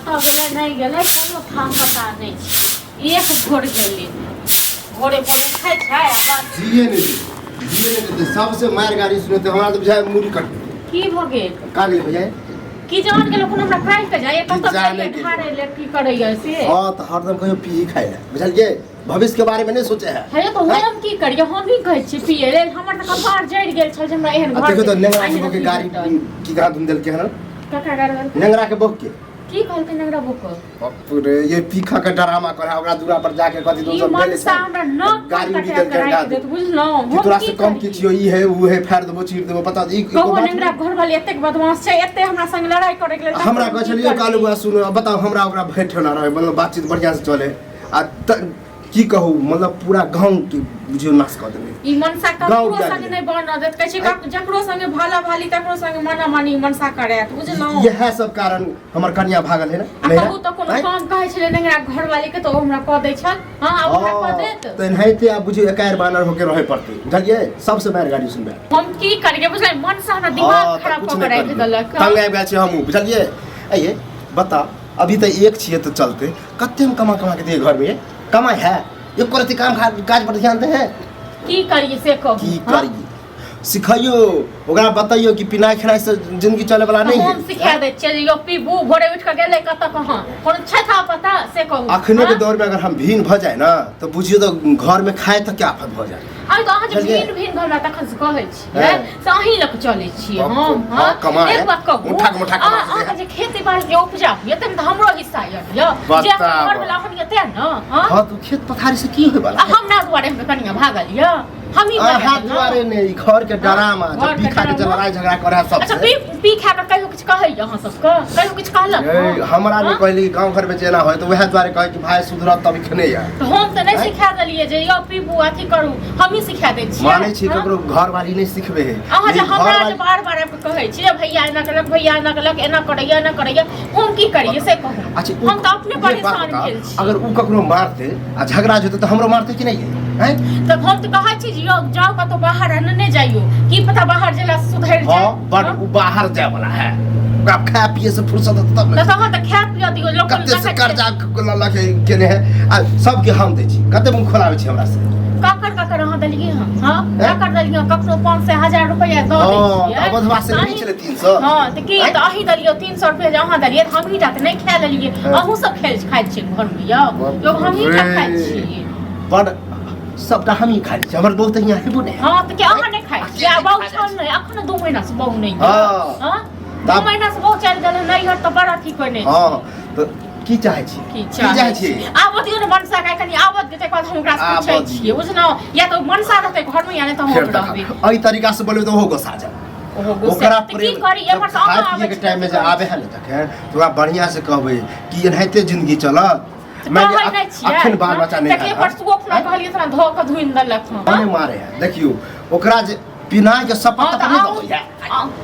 कतऽ गेलै नहि गेलै कोनो ठाम पता नहि छै। एक भोर गेलै, भोरे भोरे उठै छै आ बस। जिए नहि देतै, जिए नहि देतै। सबसे मारि गाड़ी सुनेतै, हमरा तऽ बुझाइ मुड़ी कट। की भऽ गेल? का गेलै भैया? की जान गेल कोनो हमरा काटि के जाइए कतऽ। जाने जाइए गेलै। ढारै ले की करैए से। हाँ तऽ हरदम कहियो पी खाइ लए, बुझलियै? भविष्य के बारे में नहीं सोचे है। हे तो हम की करिए? हम ही कहै छी पिए लेल, हमर तऽ कपार जरि गेल छल जे हमरा एहन आ घर देखो तो नेंगरा के एहन बहू के अथी गाड़ी भेटल। की कहाँ धुन देलके हन। ककरा गाड़ी देलकै? नेंगरा के बहू के। की कहलकै नेंगरा बहू के? बाप रे, ये पीखा के डरामा करे, ओकरा दूरा पर जाके कथी ई दोसर भेलै मनसा हमरा नख गाड़ी उड़ी कटा देलकै के राखि गाड़ी। देत, बुझलहुँ? कि हम तोरा की से कम करियै? की छियो, ई है ऊ है, फाड़ देबो चीर देबो, पता ई कहू, बात नेंगरा नहीं। घर वाली एतेक बदमाश छै, एते हमरा संग लड़ाई करे के लेल। हमरा कहै छलियै कालू बुआ, सुनो, बताउ, हमरा ओकरा भेंट होना रहे, मतलब बातचीत बढ़िया से चले आ की कहू, मतलब पूरा गाँव के बुझियौ नाश कऽ देने। ई मनसा गाँव ककरो जा संग गेलै। नहि बनऽ देत। कहै छै जकरो संगे भाला भाली तकरो संगे माना मानी मनसा करैत, बुझलहुँ? इएह सब कारण हमर कनिया भागल है ने। आ नहीं कहू तऽ कोनो आँय? काम कहै छलै नेंगरा घरवाली के तऽ ओ हमरा कऽ दै छल। हँ, आब हमरा कऽ देत? तऽ एनाहिते आब बुझियौ एकाएर बानर होके रहे पड़तै, बुझलियै? सबसे मारि गाड़ी सुनबै। हम की करियै, बुझलियै? मनसा हमरा दिमाग हँ, तऽ खराब कुछ कऽ के नहि राखि करियै। देलक। तंग आबि गेल छी हमहूँ, बुझलियै? अइये बताउ, अभी तऽ एक छियै तऽ चलतै। कते हम कमा कमा के दिए घरमे? ये कमाइ है एको रत्ती काम काज पर ध्यान दे है? की करियै से कहू। की हँ? करियै? सिखैयो ओकरा, बतैयो कि पिनाइ खेनाइ से जिंदगी चले वाला नहीं हम है। सिखा दै छियै जे यौ पीबू। भोरे उठि कऽ गेलै कतऽ कहाँ, कोनो छै था पता से कहू। अखने के हँ? दौर में अगर हम भीन भऽ जाए ना तो बुझियो तो घर में खाए तक के आफत भऽ जाए। अरे तऽ अहाँ जे बुझलियै? भिन भिन घर तखन से कहै छियै हँ। से अहीं लऽ कऽ चलै छियै बाप हम। रे, हँ, कमाइ एक है। बात कहू, मुठा के मुठा कमा अहाँ के अहाँके जे खेती बाड़ी के उपजा होइए ताहिमे तऽ हमरो हिस्सा यऽ ने यौ। जे बताबऽ। अपन घरवला होइए तें ने। हँ। हाँ, तो खेत पथारी से की होय वाला आ हमरा दुआरे हमरा कनिया भागल यऽ, हमही अहाँ बना देलहुँ। दुआरे ने, ई घर के डरामा घर जब के पी खा के डरामा। लड़ाई झगड़ा करे है अच्छा, सबसे। पी पी खा कऽ कहियो किछु कहैए अहाँ सबके? कहियो किछु कहलक? ए, हमरा नहि हँ? कहली। गाँव घर में जेना होय तऽ वएह दुआरे कहै कि भाय सुधरत तब खने या। तऽ हम तऽ नहि आँय? सिखा देलियै जे यौ पीबू अथी करू, हमही सिखा दै छियै। मानै छी हँ? ककरो घर वाली नहि सिखबे है। अहाँ जे लेकिन हमरा जे घरवाली- बार बार आबि कऽ कहै छियै भैया एना केलक, भैया एना केलक, एना करैया, एना करैया, हम की करियै से कहू। अच्छा, उ- हम तऽ अपने ये बात परेशान बताउ, भेल छी। अगर उ ककरो मारते आ झगड़ा जेतै तऽ हमरो मारते कि नहि आँय? तऽ हम तऽ कहै छी जे यौ जाउ कतहु बाहर आ नहि जाइयो, की पता बाहर जेला से सुधरि जाय। हाँ, बड हँ? उ बाहर जाय वाला है, ओकरा खाय पिए से फुर्सत होतै तब तऽ ने। तहन तऽ खाय पिअ दियौ लोक। कते से कर्जा लऽ लऽ के केने है आ सबके हम दै छी, कते मुँह खोलाबै छी हमरा से। ककर ककर अहाँ देलियै हँ? हँ, हैं? ककर देलियै हँ? ककरो 500 1000 रुपैआ दऽ दै हँ छियै? तऽ अबधवा से तऽ नहि अहीं- छलै 300। हँ तऽ की? आँय? तऽ अहीं देलियै 300 रुपैआ जे अहाँ देलियै तऽ हमही टा तऽ नहि खा लेलियै। हँ। अहूँ सब खेल खाइ छियै घरमे यौ? बाप यौ, हमही टा खाइ रे। छियै? बड सबटा हमही खाइ छी, हमर बहुत यहाँ हेबो नहि। हँ तऽ के अहाँ नहि खाइ छियै? आ बहु छल नहि, अखनो 2 महीना से बहु नहि यऽ। हँ। हँ, दू तब- महीना से बहु चलि गेल नैहर तऽ बड़ अथी करने। हँ तऽ की चाहै छी? की की चाहै छी? आबऽ दियौ ने मनसा के, कनि आबऽ दियौ, तकर बाद हम ओकरा से आबऽ पूछै दियौ। छियै, बुझलहुँ? या तऽ मनसा रहतै घरमे या नहि तऽ हम फेर रहबै। देखा, एहि तरीका से बोलबै तऽ ओहो गोसा जाय। ओहो गुस्सा। ओकरा तऽ की प्रेम करी? जब एम्हर से अहाँ खाय पिए आबै के छी टाइम में तऽ जे आबे है ने तखन तऽ ओकरा बढ़िया से कहबै कि एनाहिते जिंदगी चलत? मानि लिअ कहै नहि छियै। अखन बाल बच्चा नहि देखियै है। परसुओ खुना कहलियै तऽ धो कऽ धुनि देलक हँ। नहि मारे है, देखियौ ओकरा जे पिनाइ के शपथ हँ तक तऽ नहि आउ दबै है।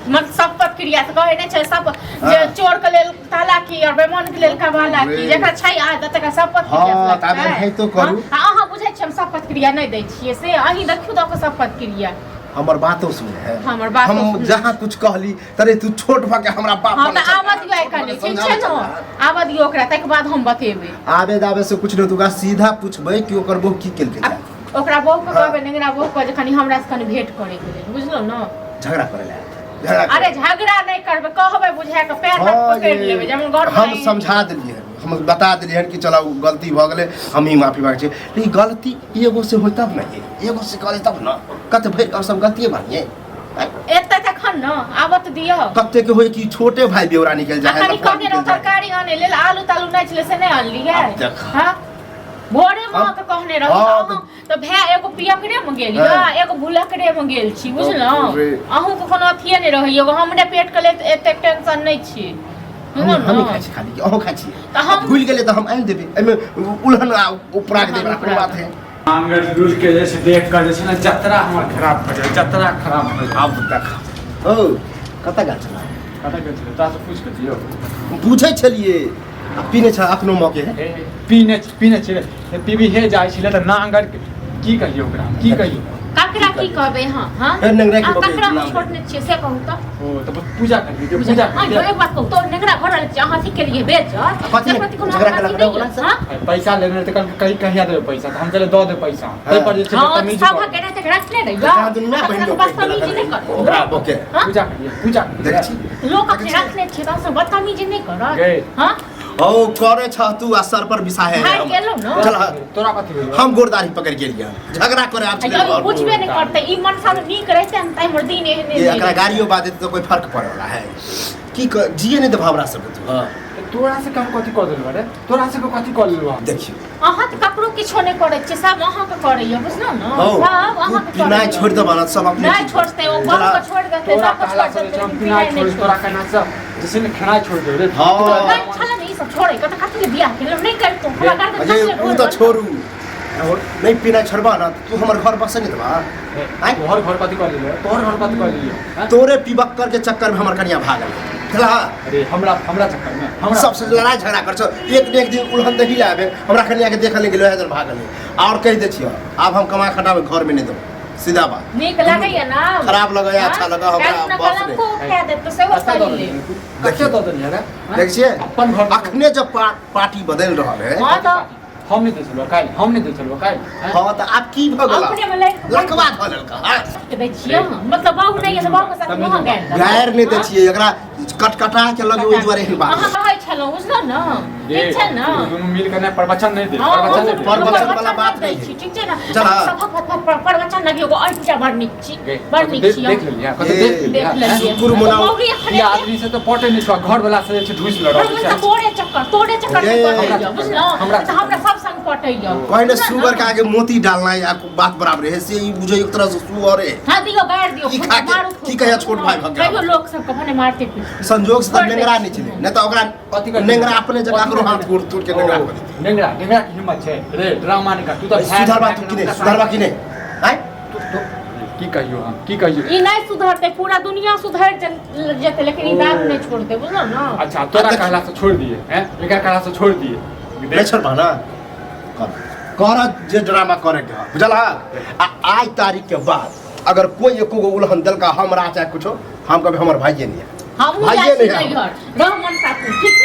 मतलब शपथ क्रिया तऽ कहै नहि छै सब जे हँ। चोर के लेल ताला की और बेमान के लेल कबाला की। रे। जकरा छै आदत तकरा शपथ हँ, क्रिया से तऽ आब लगतै। एनाहितो करू। हँ, आ अहाँ बुझै छियै हम शपथ क्रिया नहि दै छियै से? अहीं देखियौ दऽ कऽ शपथ क्रिया। हमर बातो सुने है? हमर बातो हम सुनै। जहाँ कुछ कहली तरे तू छोट भऽ के हमरा बाप हँ बनै तऽ छल। आबऽ दियौ आइ छोट भऽ कनि के ठीक समझाबै छै ने? छल। आबऽ दियौ ओकरा, ताहिके बाद हम बतेबै। आबे दाबे से कुछ नहीं, तू ओकरा सीधा पूछबै कि ओकर बहू की केलकै। आ ओकरा बहू के हँ। कहबै, नेंगरा बहू के, जे कनि हमरा से कनि भेंट करे के लेल, बुझलहुँ ने? झगड़ा करे ला झगड़ा अरे झगड़ा नहि करबै, कहबै बुझा के, पैर हाथ हाँ, पकड़ि ये- लेबै जे हमर घर हम समझा देलियै हन, हम बता देलियै हन कि चलो गलती भऽ गेलै, हम ही माफी मांगै छियै। लेकिन गलती एगो से होय तब ने, ये एगो से करे तब ने, कते भरि गाँव सब गलतिए मानिए? एतै तखन ने, आबऽ तऽ दियौ। कते के होय कि छोटे भाई बेवरा निकल आ जाए है, कनि लफुआ कहने निकल रहौ जाए है। तरकारी आनै लेल, आलू तालू नहि छलै से नहि आनलियै? आब देख। हँ, भोरे मे हम- अहाँके कहने रहौ। हाँ, तऽ अहाँ तऽ भाय एगो पियकरे मे गेल यऽ, हाँ। एगो भुलकरे मे गेल छी, बुझलहुँ? रे। अहूँके कोनो अथिये नहि रहैया, एगो हमरे पेट के लेल एतेक टेंशन नहि छी, हम बुझलहुँ हम ने? खाइ छी खाली कि अहूँ खाइ छियै? तऽ हम- भूलि गेलै तऽ हम आनि देबै, एहिमे उलहन आ उपरा के देबै, कोनो बात है? आंगन डुल के जे छै देख कऽ जे छै ने जतरा हमर खराब भऽ जाय, जतरा खराब भऽ जाय। आब देख ओ कतऽ गेल छलै? कतऽ गेल छलै? तोरा से पूछि कऽ दियौ। पूछै छलियै आ पीने छल अखनो मौके है। हे, पीने पीने छलै, पीबी हे जाइ छलै तऽ नांगर की कहियौ ओकरा, की कहियौ? ककरा की कहबै अहाँ हां हे नेंगरा के बकरी ककरा हम नाम छोड़ने छियै से कहू तऽ ओ तऽ बस पूजा करियै के पूजा अहाँ करियै एक बात कहू तो नेंगरा घर रहल छियै अहाँ अथी केलियै बेच कथी तकर प्रति कोनो झगड़ा अथी केलक नहि ओकरा यऽ, से? हाँ? पैसा लेने रहै तऽ कहलकै कही कहिया देबै पैसा तऽ हम कहलियै दऽ दे पैसा ताहि पर जे छै हाँ, बदतमीजी सभक कऽ एना तक रखने रहियै। कहाँ दुनिया बहिन लोग बदतमीजी नहि करत। ओकरा ओके हाँ? पूजा करियै पूजा करियै देख छी लोक अपने रखने छियै तऽ हमसभ बदतमीजी नहि करत। गै। हाँ? ओ करे छ तू आ सर पर बिसाहे है भागि हम। गेलहुँ ने। चल तोरा कथी भेलौ हम गोरदारी पकड़ गेलियै झगड़ा करे आब आ छलै जब घर। बुझबे नहि करतै ई मनसा मे नीक रहितै ने तऽ हमर दिन एहने ये नहि एकरा रहितै। गाड़ियो बाजै तऽ कोई फर्क पड़े वाला है की जिए नहीं देब हमरा सबके तू हाँ तोरा से कम कथी कऽ देलबा रे तोरा से कथी कऽ लेलबा देखियो अहाँ तऽ ककरो किछो नहि करै छियै सब अहाँके करैया बुझलहुँ ने हौ सब तू अहाँके पिनाइ करैया। छोड़ि देबा ने सब अपने नहि ठीक छोड़तै ओ चला। बाबूके छोड़ि देतै तोरा सबके कहला छोड़ि से देतै हम लेकिन पिनाइ पिनाइ नहि छोड़ तोरा छोड़तै। कहना से जैसे ने खेनाइ छोड़ देब रे हाँ। नहि छलै ने ई सब छोड़ै के तऽ कथी ले बियाह केलहुँ नहि करितहुँ हमरा गर्दन अजय कथी ले उ ढोल तऽ बनतै? छोड़ू नहीं पिनाइ छोड़बा ना तू हमर घर बसे नहीं देबा आँय? तोहर घर कथी कऽ लेलियो तोहर घर कथी कऽ लेलियो हैं? तोरे पिबक्कर के चक्कर में हमर कनिया भागल चला अरे हमरा हमरा चक्कर में हमरा सबसे लड़ाई झगड़ा कर छौ एक ने एक दिन उल्हन दही लाबे हमरा कनिया के देखल नहीं गेलो है भागल है और कह दे छियो आब हम कमा खटाबे घर में नहीं देबो सीधा बात नीक लागैया ना खराब लगैया अच्छा लगा हमरा काल्हि बस कलंको नहीं उठा देत तऽ सेहो कते दऽ सही देलियै ले तू? कते दऽ देलियै रे हैं? देख छियै अपन घर अखने जब पार्टी बदल रहल है हँ तऽ हम नहीं दै छलहुँ काल्हि हम नहीं दै छलहुँ काल्हि हैं? हाँ तऽ आब की भऽ गेल अपने में लागि कऽ लकवा धऽ लेलका हाँ? के दै छियै अहाँ। मतलब बाबू नहि यऽ तऽ बाबूके साथ तमीज अहाँ गारि देबै। गारि नहि दै छियै एकरा कटकटा के लगे ओहि दुआरे एहन बात अहाँ कहै छलहुँ बुझलहुँ ने रे, ठीक छै ने तू दुनू मिल के नहि प्रवचन नहि दे हँ, प्रवचन नहि दे प्रवचन वाला बात दै नहि छी, ठीक छै ने चल, हाँ। सभक बात पर प्रवचन लगियो एगो अहिटा बड़ नीक छी गे, बड़ कतौ नीक देख छी देख हम। लेलियै कतौ ए, देख लेलियै देख लेलियै शुक्र मनाउ। मौगी एखने ई आदमी से तऽ पटे नहि छौ घर वाला से जे छै ढूसि लड़ल हमरा छै तोरे चक्कर में ए, पटैया बुझलहुँ हमरा तऽ हमरा सब संग पटैया कहने सुगर के आगे मोती डालना या बात बराबर है से ई बुझे एक तरह से सुअर है हाँ दियो गारि दियो की खा के- मारू की कहिया छोट भाई भऽ गेल? कहियो लोक सब के भने मारते पीटते संजोग से तऽ छोड़ दै नेंगरा छी। नहि छलै नहि तऽ ओकरा कथी करतै? नेंगरा अपने जगह ककरो हाथ गोड़ तोड़ के नेंगरा ओ, कऽ देतै। नेंगरा नेंगरा के हिम्मत छै रे ड्रामा नहि कर तू तऽ सुधरबा तू कि नहि सुधरबा कि नहि आँय की कहियो हम की कहियो ई नहि सुधरतै पूरा दुनिया सुधरि जेतै लेकिन ई दारू नहि छोड़तै बुझलहुँ ने अच्छा तोरा देख- कहला से छोड़ दिए हैं एकरा कहला से छोड़ दिए नहि छोड़बा ना कर कर जे ड्रामा करे के ह बुझल आ आइ तारीख के बाद अगर कोई एको गो उल्हन देलका हमरा चाहे कुछो हम कभी हमर भाइये नहीं है हमहूँ भाइये जाइ छी नहीं है नैहर रह मन साथी ठीक छै।